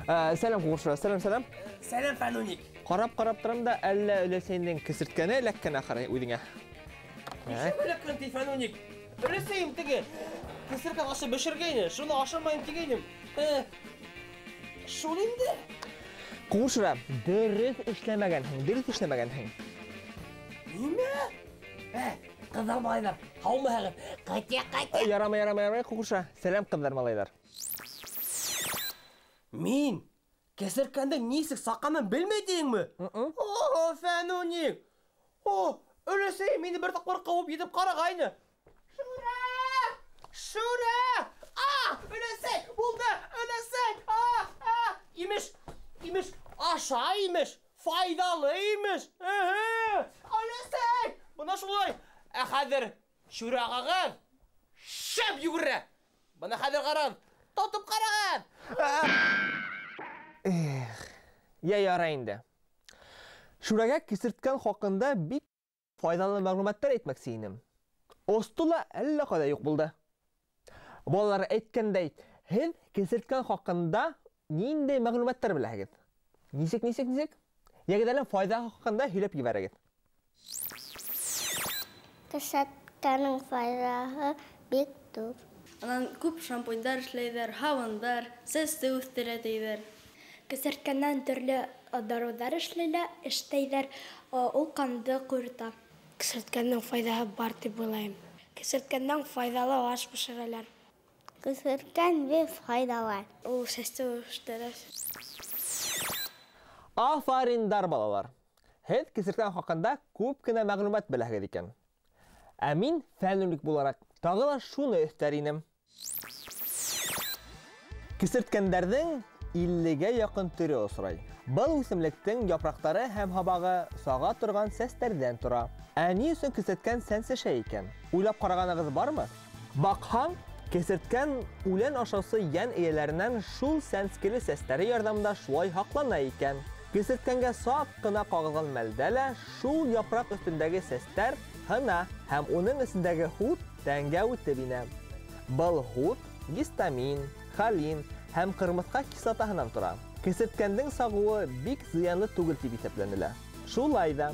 Сәләм, Ҡуҡыршура, сәләм, сәләм. Сәләм, Фәнүник. Ҡарап-ҡарап торам да, әллә өләсәйеңдең кесерткәне эләккән ахыры үҙеңә. Нисек эләккән ти, Фәнүник? Өләсәйем теге кесерткән ашы бешергәйне, шуны ашамайым тигәйнем. Шул инде. Ҡуҡыршура, дөрөҫ эшләмәгәнһең, дөрөҫ эшләмәгәнһең. Нимә? Ҡыҙҙар, малайҙар, һаумыһығыҙ? Ҡайтя, ҡайтя. Ярамай, ярамай, ярамай, Ҡуҡыршура. Сәләм, ҡыҙҙар, малайҙар. Мин кесерткәндең нисек саҡҡанын белмәй тиеңме? О, Фәнүник! О, өләсәйем мине бер тапҡыр ҡыуып етеп ҡарағайны. Шүрә! Шүрә! А, өләсәй, булды, өләсәй! А, а! Имеш, имеш, аша имеш, файҙалы имеш. Эһе! Өләсәй! Бына шулай. Ә хәҙер Шүрә ағағыҙ шәп йүгерә. Бына хәҙер ҡарағыҙ, тотоп ҡарағыҙ. Эх, йә ярай инде. Шүрәгә кесерткән хаҡында бик файҙалы мәғлүмәттәр әйтмәксе инем. Осто ла әллә ҡайҙа юҡ булды. Балалар әйткәндәй, һеҙ кесерткән хаҡында ниндәй мәғлүмәттәр беләһегеҙ? Нисек, нисек, нисек? Йәгеҙ әле файҙа хаҡында һөйләп ебәрегеҙ. Кесерткәнең файҙаһы бик ҙур. Унан күп шампуньдар эшләйҙәр, һабындар, сәсте үҫтерә тейҙәр. Кесерткәннән төрлө дарыуҙар эшләйҙәр, ул ҡанды ҡуйырта. Кесерткәндең файҙаһы бар тип уйлайым. Кесерткәндән файҙалы аш бешерәләр. Кесерткән бик файҙалы. Ул сәсте үҫтерә. Афариндар, балалар. Һеҙ кесерткән хаҡында күп кенә мәғлүмәт беләһегеҙ икән. Ә мин фәнүник булараҡ тағы ла шуны өҫтәр инем. Кесерткәндәрҙең иллегә яҡын төрө осрай. Был үҫемлектең япраҡтары һәм һабағы саға торған сәстәрҙән тора. Ә ни өсөн кесерткән сәнсешә икән? Уйлап ҡарағанығыҙ бармы? Баҡһаң, кесерткән үлән ашаусы йән эйәләренән шул сәнскеле сәстәре ярҙамында шулай һаҡлана икән. Кесерткәнгә саҡ ҡына ҡағылған мәлдә лә шул япраҡ өҫтөндәге сәстәр һына һәм уның эсендәге һут тәнгә үтеп инә. Был һут гистамин, холин һәм ҡырмыҫҡа кислотаһынан тора. Кесерткәндең сағыуы бик зыянлы түгел тип иҫәпләнелә. Шулай ҙа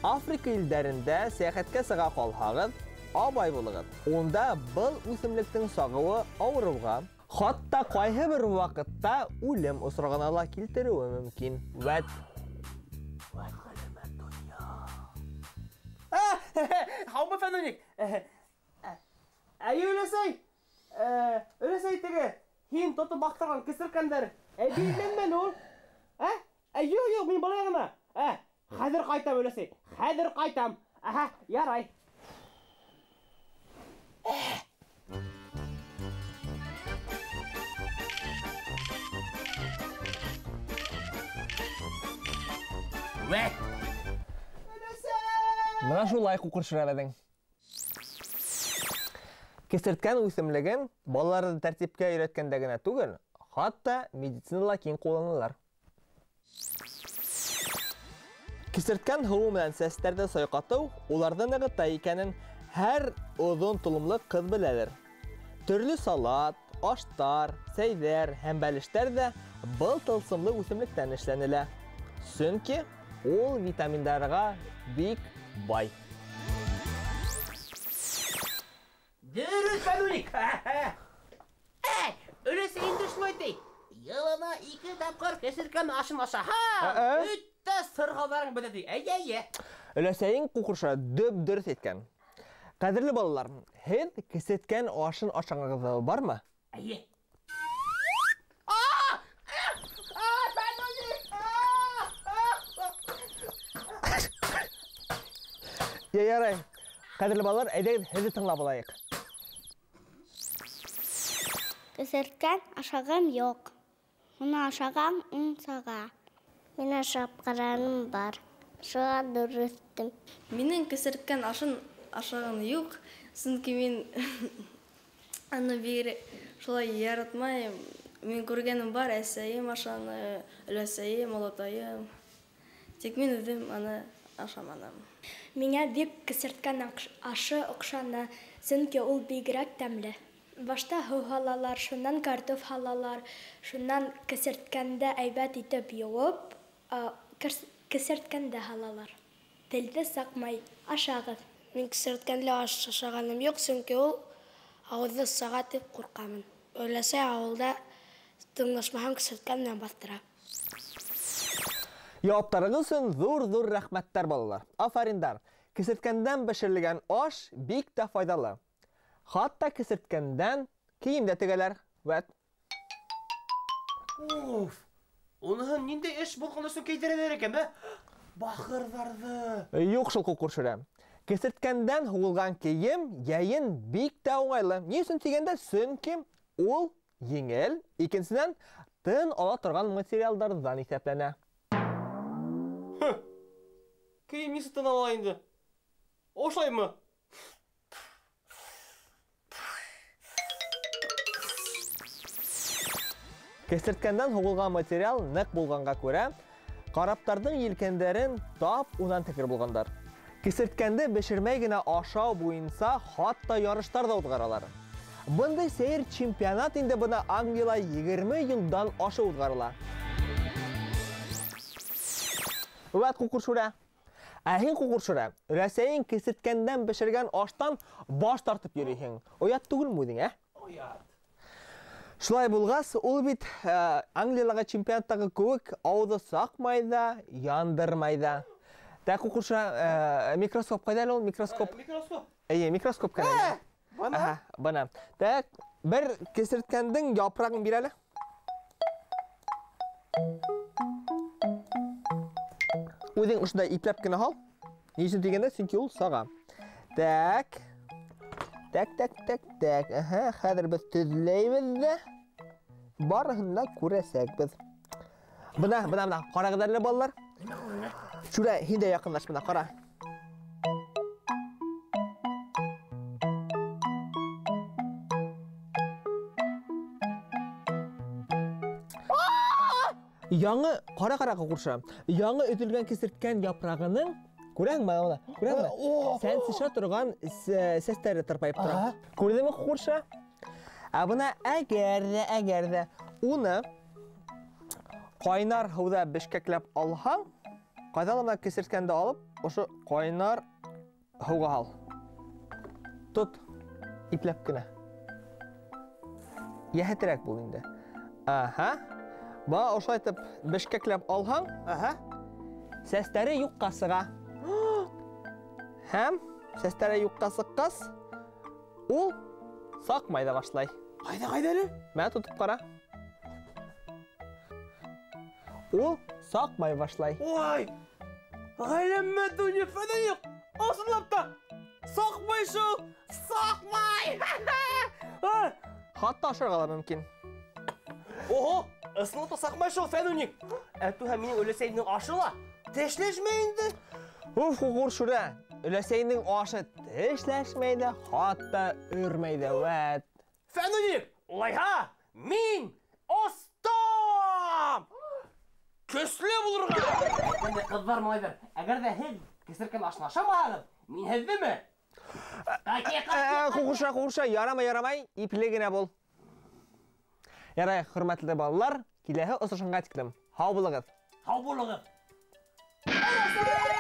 Африка илдәрендә сәйәхәткә сыға ҡалһағыҙ, абай булығыҙ. Унда был үҫемлектең сағыуы ауырыуға, хатта ҡайһы бер ваҡытта үлем осрағына ла килтереүе мөмкин. Вәт. Вәт ғәләмәт донъя. Һаумы, Фәнүник? Әйе, өләсәй. Өләсәй теге, һин тотоп баҡтырған кесерткәндәр әбейҙәнме ул? Ә? Юҡ, юҡ, мин былай ғына. Хәҙер ҡайтам, өләсәй. Хәҙер ҡайтам. Аһа, ярай. Вәт! Бына шулай ҡуҡыршыра беҙҙең. Кесерткән үҫемлеген балаларҙы тәртипкә өйрәткәндә генә түгел, хатта медицинала киң ҡулланалар. Кесерткән һыуы менән сәстәрҙе сайҡатыу уларҙы нығыта икәнен һәр оҙон толомло ҡыҙ беләлер. Төрлө салат, аштар, сәйҙәр һәм бәлештәр ҙә был тылсымлы үҫемлектән эшләнелә. Сөнки ул витаминдарға бик бай. Дөрөҫ, Фәнүник! Өләсәй инде шулай ти. Йылына 2 тапҡыр кесерткән ашын ашаһа, бөтә сырхауҙарың бөтә ти. Әйе, әйе. Өләсәйең ҡуҡырша дөп-дөрөҫ әйткән. Ҡәҙерле балалар, һеҙ кесерткән ашын ашағығыҙ бармы? Әйе. Йә, ярай. Ҡәҙерле балалар, әйҙәгеҙ һеҙҙе тыңлап алайыҡ. Кесерткән ашағым юҡ. Уны ашаған уң саға. Мин ашап ҡараным бар. Шуға дөрөҫтөм. Минең кесерткән ашын ашағым юҡ, сөнки мин аны бигерәк шулай яратмайым. Мин күргәнем бар, әсәйем ашаны, өләсәйем, олатайым. Тик мин үҙем аны ашаманым. Миңә бик кесерткән ашы оҡшаны, сөнки ул бигерәк тәмле. Башта һыу һалалар, шуннан картоф һалалар, шуннан кесерткәндә әйбәт итеп йыуып, кесерткәндә һалалар. Телде саҡмай, ашағыҙ. Мин кесерткәнле аш ашағаным юҡ, сөнки ул ауыҙҙы саға тип ҡурҡамын. Өләсәй ауылда тыңлашмаһам кесерткән менән баҫтыра. Яуаптарығыҙ өсөн ҙур-ҙур рәхмәттәр, балалар. Афариндар. Кесерткәндән бешерелгән аш бик тә файҙалы. Хатта кесерткәндән кейем дә тегәләр. Вәт. Уф! Уныһын ниндәй эш булған өсөн кейҙерәләр икән, ә? Бахырҙарҙы. Юҡ шул, Ҡуҡыр-Шүрә. Кесерткәндән һуғылған кейем йәйен бик тә уңайлы. Ни өсөн тигәндә, сөнки ул еңел, икенсенән, тын ала торған материалдарҙан иҫәпләнә. Кейем нисек тын ала инде? Ошаймы? Кесерткәндән һуғылған материал ныҡ булғанға күрә, караптарҙың елкәндәрен тап унан текер булғандар. Кесерткәнде бешермәй генә ашау буйынса хатта ярыштар ҙа уҙғаралар. Бындай сәйер чемпионат инде бына Англияла 20 йылдан ашыу уҙғарыла. Вәт, Ҡуҡыр-Шүрә. Ә һин, Ҡуҡыр-Шүрә, өләсәйең кесерткәндән бешергән аштан баш тартып йөрөйһөң. Оят түгелме үҙең, ә? Оят. Шулай булғас, ул бит Англиялағы чемпионаттағы кеүек ауыҙы саҡмай ҙа, яндырмай ҙа. Тә, Ҡуҡыр-Шүрә, микроскоп ҡайҙа әле ул? Микроскоп. Микроскоп. Эйе, микроскоп кәрәк. Бына. Аһа, бына. Тә, бер кесерткәндең япрағын бир әле. Үҙең ошондай ипләп кенә һал. Ни өсөн тигәндә, сөнки ул саға. Так. Так, так, так, так. Аһа, хәҙер беҙ төҙләйбеҙ ҙә барыһын да күрәсәкбеҙ. Бына, бына, бына, ҡарағыҙ әле, балалар. Шүрә, һин дә яҡынлаш, бына, ҡара. Яңы, ҡара, ҡара, Ҡуҡыр-Шүрә. Яңы өҙөлгән кесерткән япрағының, күрәһеңме бына, күрәһеңме? Сәнсешә торған сәстәре тырпайып тора. Күрҙеңме, Ҡуҡыр-Шүрә? Ә бына әгәр ҙә, әгәр ҙә уны ҡайнар һыуҙа бешкәкләп алһаң, ҡайҙа ла бына кесерткәнде алып, ошо ҡайнар һыуға һал. Тот, ипләп кенә. Йәһәтерәк бул инде. Аһа. Бына ошолай итеп бешкәкләп алһаң, Аһа. сәстәре юҡҡа сыға. Һәм сәстәре юҡҡа сыҡҡас, ул саҡмай ҙа башлай. Ҡайҙа, ҡайҙа әле? Мә, тотоп ҡара. Ул саҡмай башлай. Ой! Ғәләмәт донъя, Фәнүник! Ысынлап та саҡмай шул! Саҡмай! Хатта ашарға ла мөмкин. Ого! Ысынлап та саҡмай шул, Фәнүник! Ә түһә минең өләсәйемдең ашы ла тешләшмәй инде. Уф, Ҡуҡыр-Шүрә, өләсәйеңдең ашы тешләшмәй ҙә, хатта өрмәй ҙә, вәт. Фәнүник, улайһа, мин оҫтам! Көслө булырға! Әйткәндәй, ҡыҙҙар, малайҙар, әгәр ҙә һеҙ кесерткән ашын ашамаһағыҙ, мин һеҙҙеме? Ҡуҡыр-Шүрә, Ҡуҡыр-Шүрә, ярамай, ярамай, ипле генә бул. Ярай, хөрмәтле балалар, киләһе осрашҡанға тиклем. Һау булығыҙ. Һау булығыҙ. Өләсәй!